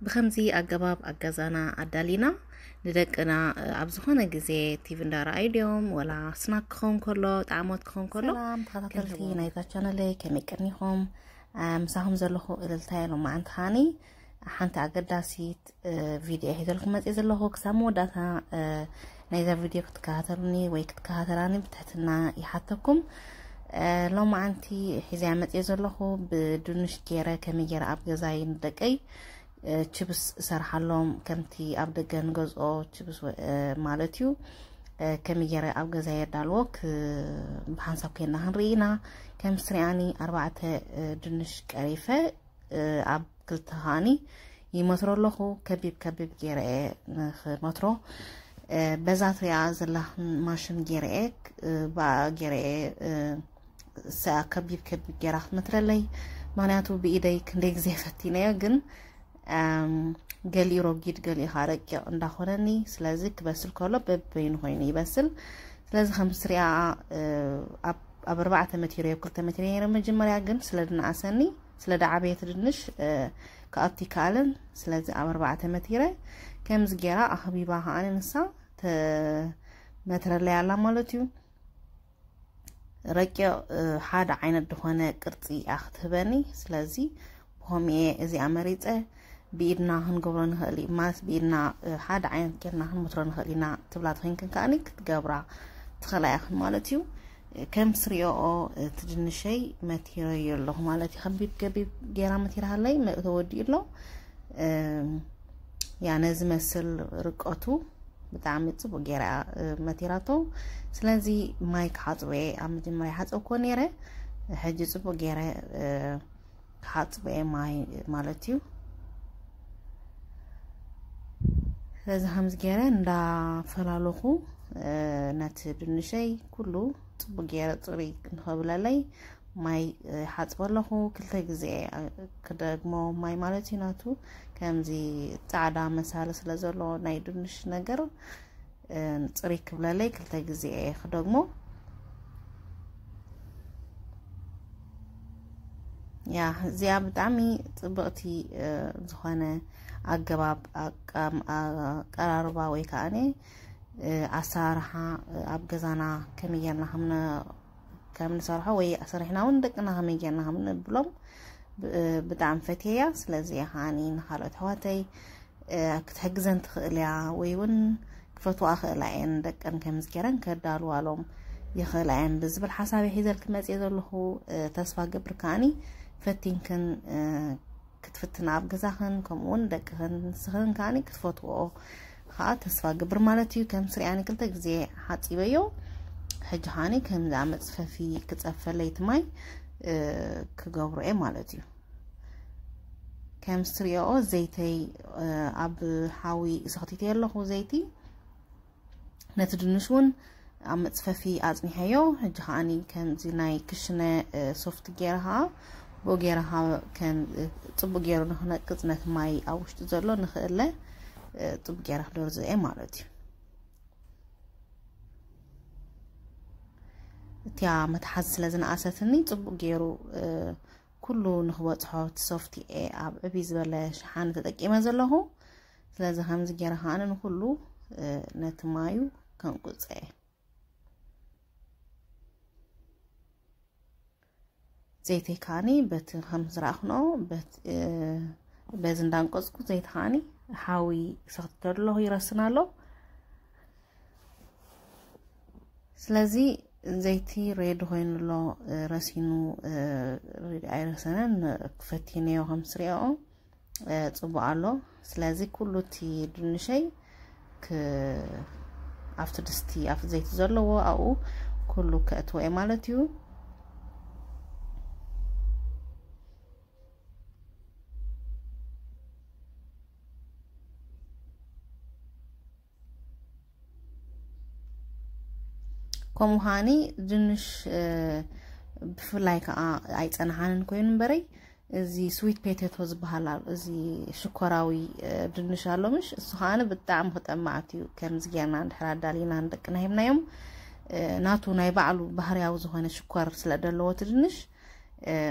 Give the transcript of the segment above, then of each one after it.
ብኸምዚ ኣገባብ ኣገዛና ኣዳሊና ንደቅና ኣብ ዝኾነ ግዜ ቲቪ እንዳረኣዩ ድዮም ወላ ስናክ ክኸውን ከሎ ጣዕሞት ክኸውን ከሎ ሰላም ተኸታተልቲ ናይዛ ቻነለይ ከመይ ቀኒኹም? ምሳኹም ዘለኹ እልልታ እየ። ሎማዓንቲ ኸዓኒ ሓንቲ ኣገዳሲት ቪድዮ ሒዘልኩም መፅእ ዘለኹ። ክሳብ መወዳእታ ናይዛ ቪድዮ ክትከታተሉኒ ወይ ክትከታተላኒ ብትሕትና ይሓተኩም። ሎማዓንቲ ሒዘያ መፅእ ዘለኹ ብድንሽ ገይረ ከመይ ገይረ ኣብ ገዛይ ንደቀይ ችብስ እሰርሓሎም። ከምቲ ኣብ ደገ ንገዝኦ ችብስ ማለት እዩ። ከመይ ገይረ ኣብ ገዛይ የዳልዎ ብሓንሳብ ኮይና ክንርኢ ኢና። ከም ስሪኣኒ ኣርባዕተ ድንሽ ቀሪፈ ኣብ ክልተ ከዓኒ ይመትሮ ኣለኹ። ከቢብ ከቢብ ገይረ እየ ንክመትሮ። በዛ ትሪኣ ዘለኽን ማሽን ገይረ እየ ብኣ ገይረ እየ ሰኣ ከቢብ ከቢብ ገይራ ክትመትረለይ። ምክንያቱ ብኢደይ ክንደይ ግዜ ፈቲነዮ ግን ገሊኡ ረጊድ ገሊኡ ከዓ ረቂቕ እንዳኾነኒ። ስለዚ ክበስል ከሎ በበይኑ ኮይኑ ይበስል። ስለዚ ከም ስሪኣ ኣብ ኣርባዕተ መቲረ ክልተ መቲረ ነይረ መጀመርያ ግን ስለ ድነኣሰኒ ስለ ደዓበየት ድንሽ ክኣቱ ይከኣልን። ስለዚ ኣብ ኣርባዕተ መቲረ ከምዚ ገይራ ኣኽቢባ ከዓ ንሳ ተመትረለይ ኣላ ማለት እዩ። ረቂቕ ሓደ ዓይነት ዝኾነ ቅርፂ እያ ክትህበኒ። ስለዚ ብኸምኡ እየ እዚኣ መሪፀ። ብኢድና ክንገብሮ ንኽእል እዩ ማለት ብኢድና ሓደ ዓይነት ጌርና ክንመትሮ ንኽእል ኢና ትብላ ተኮይንክን ከዓኒ ክትገብራ ትኽእላ ኢኽን ማለት እዩ። ከም ስሪኦኦ እቲ ድንሸይ መቲረዮ ኣለኹ ማለት እዩ። ከቢብ ከቢብ ጌራ መቲርሃለይ ተወዲኡ ኣሎ። ያ ነዚ መስል ርቀቱ ብጣዕሚ ፅቡቅ ገይራ መቲራቶ። ስለዚ ማይ ክሓፅቦ እየ። ኣብ መጀመርያ ሓፀብኮ ነይረ። ሕጂ ፅቡቅ ገይረ ክሓፅቦ እየ ማይ ማለት እዩ። ስለዚ ከምዚ ገይረ እንዳፈላለኹ ነቲ ድንሸይ ኩሉ ፅቡቅ ገይረ ፅሩይ ንኸብለለይ ማይ ሓፅቦ ኣለኹ። ክልተ ግዜ ክደግሞ ማይ ማለት እዩ ናቱ። ከምዚ ፃዕዳ መሳሊ ስለ ዘሎ ናይ ድንሽ ነገር ፅሩይ ክብለለይ ክልተ ግዜ እየ ክደግሞ። ያ እዚኣ ብጣዕሚ ፅብቕቲ ዝኾነ ኣገባብ ኣቀራርባ ወይ ከዓ ኣሰራርሓ ኣብ ገዛና ከመይ ጌርና ከም ንሰርሖ ወይ ኣሰሪሕና እውን ደቅና ከመይ ጌርና ከም ንብሎም ብጣዕሚ ፈትየያ። ስለዚ እያ ከዓኒ ንካልኦት ኣሕዋተይ ክትሕግዘን ትኽእል እያ ወይ እውን ክፈትዋ ክእላ እየን ደቀን ከምዚ ገይረን ከዳልዋሎም ይኽእላ እየን ብዝብል ሓሳብ ሒዘልኪ መፅየ ዘለኹ። ተስፋ ገብር ከዓኒ ፈቲንክን ክትፍትና ኣብ ገዛኽን ከምኡ እውን ደቅኽን ንስኽን ከዓኒ ክትፈትዎ ከዓ ተስፋ ገብር ማለት እዩ። ከም ስሪኣኒ ክልተ ግዜ ሓፂበዮ። ሕጂ ከዓኒ ከምዚ ኣብ መፅፈፊ ክፀፈለይ እቲ ማይ ክገብሮ እየ ማለት እዩ። ከም ስትሪኦ ዘይተይ ኣብ ሓዊ ሰኽቲተ ኣለኹ። ዘይቲ ነቲ ድንሽ እውን ኣብ መፅፈፊ ኣፅኒሐዮ። ሕጂ ከዓኒ ከምዚ ናይ ክሽነ ሶፍት ገይረ ከዓ ብኡ ገይረ ከዓ ከም ፅቡቅ ገይሩ ንክነቅፅ ነቲ ማይ ኣብ ውሽጢ ዘሎ ንክእለ ፅቡቅ ገይረ ክደርዞ እየ ማለት እዩ። እቲያ መትሓዚ ስለ ዝነኣሰትኒ ፅቡቅ ገይሩ ኩሉ ንክበፅሖ እቲ ሶፍት እየ ኣብ ዕብይ ዝበለ ሸሓኒ ተጠቂመ ዘለኹ። ስለዚ ከምዚ ገይረ ከዓ ንኩሉ ነቲ ማዩ ከንቁፀ እየ። ዘይተይ ከዓኒ በቲ ከም ዝረኣኽንኦ በዚ እንዳንቆፅኩ ዘይቲ ከዓኒ ሓዊ ክሰኽትተሉ ኣለኹ ይረስን ኣሎ። ስለዚ ዘይቲ ሬዲ ኮይኑ ኣሎ። ረሲኑ ሬዲ ኣይረሰነን። ክፈቲነዮ ከም ስሪኦ ፅቡቅ ኣሎ። ስለዚ ኩሉ እቲ ድንሸይ ኣብቲ ድስቲ ኣብቲ ዘይቲ ዘለዎ ኣብኡ ኩሉ ከእትዎ እየ ማለት እዩ። ከምኡ ከዓኒ ድንሽ ብፍላይ ከዓ ኣይፀንሓንን ኮይኑ እምበረይ እዚ ስዊት ፔቴቶ ዝበሃል ኣሎ፣ እዚ ሽኮራዊ ድንሽ ኣሎ ምሽ፣ እሱ ከዓኒ ብጣዕሚ ክጠማዕት እዩ። ከምዚ ጌርና እንድሕር ኣዳሊና ንደቅና ሂብናዮም ናቱ ናይ ባዕሉ ባህርያዊ ዝኾነ ሽኮር ስለ ደለዎ እቲ ድንሽ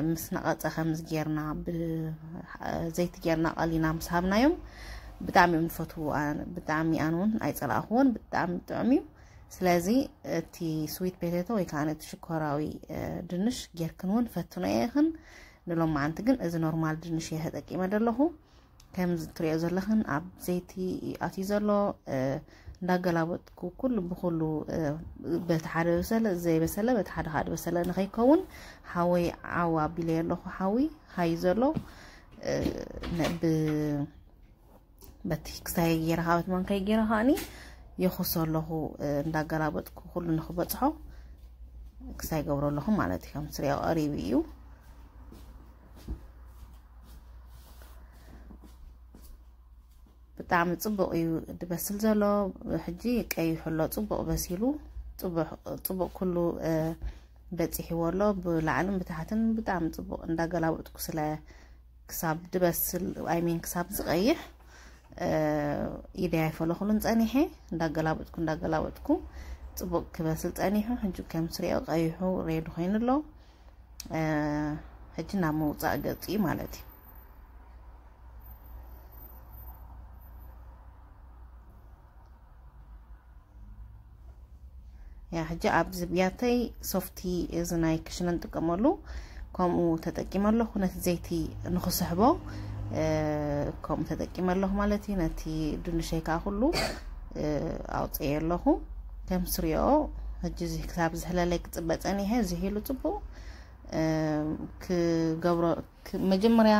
ምስ ነቐፀ ከምዚ ጌርና ብዘይቲ ጌርና ቀሊና ምስ ሃብናዮም ብጣዕሚ እዮም ዝፈትዉ። ብጣዕሚ ኣነ እውን ኣይፀላእክዎን፣ ብጣዕሚ ጥዑም እዩ። ስለዚ እቲ ስዊት ፖቴቶ ወይ ከዓ እቲ ሽኮራዊ ድንሽ ጌርክን እውን ፈትኖ ኢኽን። ንሎማዓንቲ ግን እዚ ኖርማል ድንሽ እየ ተጠቂመ ዘለኹ። ከምዚ ትሪኦ ዘለኽን ኣብ ዘይቲ ኣትዩ ዘሎ እንዳገላበጥኩ ኩሉ ብኩሉ በቲ ሓደ በሰለ ዘይበሰለ በቲ ሓደ ከዓ ዝበሰለ ንኸይከውን ሓወይ ዓው ኣቢለ ኣለኹ። ሓዊ ሃይ ዘሎ በቲ ክሳይ ገይረ ካበት መንከይ ገይረ ከዓኒ የኹሶ ኣለኹ። እንዳገላበጥኩ ኩሉ ንክበፅሖ ክሳይ ገብሮ ኣለኹ ማለት እዩ። ከም ትሪኦ ቀሪቡ እዩ። ብጣዕሚ ፅቡቕ እዩ ዝበስል ዘሎ። ሕጂ ቀይሑ ኣሎ፣ ፅቡቕ በሲሉ፣ ፅቡቕ ኩሉ በፂሕዎ ኣሎ። ብላዕልን ብታሕትን ብጣዕሚ ፅቡቕ እንዳገላበጥኩ ስለ ክሳብ ዝበስል፣ ኣይሚን ክሳብ ዝቐይሕ ኢደይ ኣይፈለኹሉን ፀኒሐ። እንዳገላበጥኩ እንዳገላበጥኩ ፅቡቕ ክበስል ፀኒሑ። ሕጂ ከም ትሪኦ ቀይሑ ሬዲ ኮይኑ ኣሎ። ሕጂ ናብ ምውፃእ ገፁ እዩ ማለት እዩ። ያ ሕጂ ኣብዚ ብያተይ ሶፍቲ እዚ ናይ ክሽነ ንጥቀመሉ ከምኡ ተጠቂመ ኣለኹ። ነቲ ዘይቲ ንክስሕቦ ከምኡ ተጠቂመ ኣለኹ ማለት እዩ። ነቲ ድንሸይ ከዓ ኩሉ ኣውፅኤ ኣለኹ። ከም ስሪኦ ሕጂ እዚ ክሳብ ዝሕለለይ ክፅበ ፀኒሐ። ዝሒሉ ፅቡቕ ክገብሮ መጀመርያ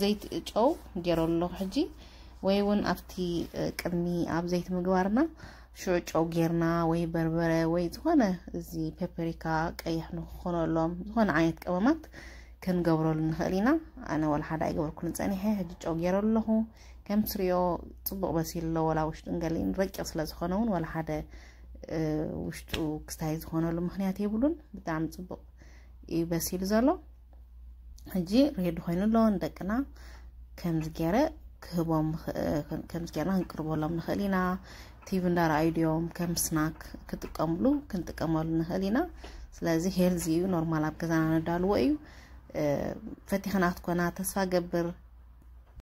ዘይቲ ጨው ገይረ ኣለኹ። ሕጂ ወይ እውን ኣብቲ ቅድሚ ኣብ ዘይቲ ምግባርና ሽዑ ጨው ጌርና ወይ በርበረ ወይ ዝኾነ እዚ ፔፐሪካ ቀይሕ ንክኾነሎም ዝኾነ ዓይነት ቀመማት ክንገብረሉ ንኽእል ኢና። ኣነ ወላ ሓደ ኣይገበርኩን ፀኒሐ። ሕጂ ጨው ገይረ ኣለኹ። ከም ትሪኦ ፅቡቕ በሲሉ ኣሎ። ወላ ውሽጡ እንገሊን ረቂቕ ስለ ዝኾነ እውን ወላ ሓደ ውሽጡ ክስታይ ዝኾነሉ ምክንያት የብሉን። ብጣዕሚ ፅቡቕ እዩ በሲሉ ዘሎ። ሕጂ ሬዲ ኮይኑ ኣሎ። ንደቅና ከምዚ ገይረ ክህቦም ከምዚ ገይርና ክንቅርበሎም ንኽእል ኢና። ቲቪ እንዳረኣዩ ድዮም ከም ስናክ ክጥቀምሉ ክንጥቀመሉ ንኽእል ኢና። ስለዚ ሄልዚ እዩ፣ ኖርማል ኣብ ገዛና ነዳልዎ እዩ። ፈቲኽና ክትኮና ተስፋ ገብር።